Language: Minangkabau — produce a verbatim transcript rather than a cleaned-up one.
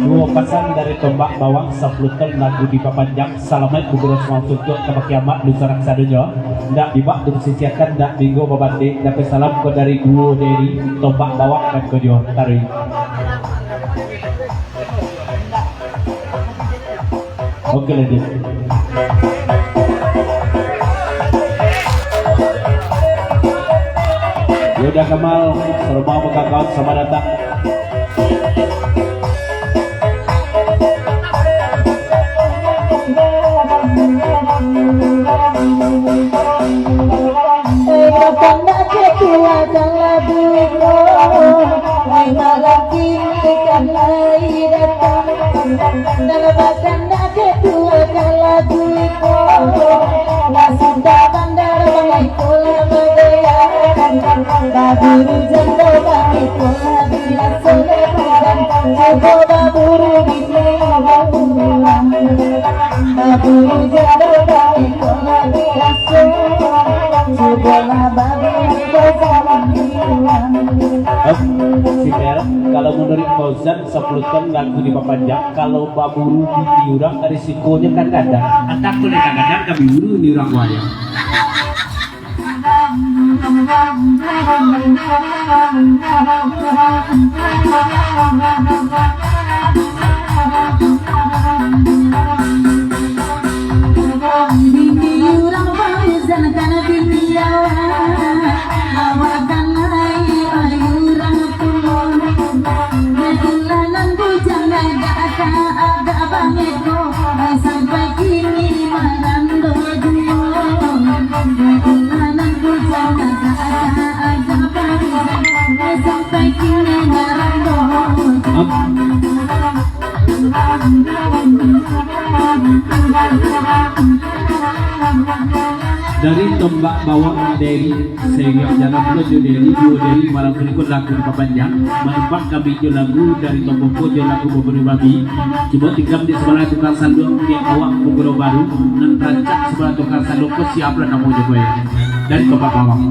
Duo pasan dari Tombak Bawang, sapuluah ton lagu dipapanjang. Salamaik baguru sumangko untuak ka bakiamat dunsanak sadonyo. Ndak dibak tu disisiakan, ndak minggu babanding. Dapek salam ko dari duo Derry, Tombak Bawang dan ko juo. Taruih. Oke, lanjut. Yuda Kamal, Serba Bekakau, selamat datang. Em, si Mel, kalau menurut Fauzan, sapuluah ton lagu dipapanjang, kalau baburu bini urang, risikonyo kan gadang. Antak tu dek gadang, kami buru ni urang buaya. Dari Tombak Bawang Derry, sairing jalan pulo jo Derry, duo Derry, malam ko lagu dipapanjang. Manumpang kami jo lagu dari Tombok jo lagu baburu babi. Cubo tikam di sabalah tukang saluang, di awak paguro baru, nan rancak sabalah tukang saluang ko siap lah namo jo ko yo. Dari Tombak Bawang.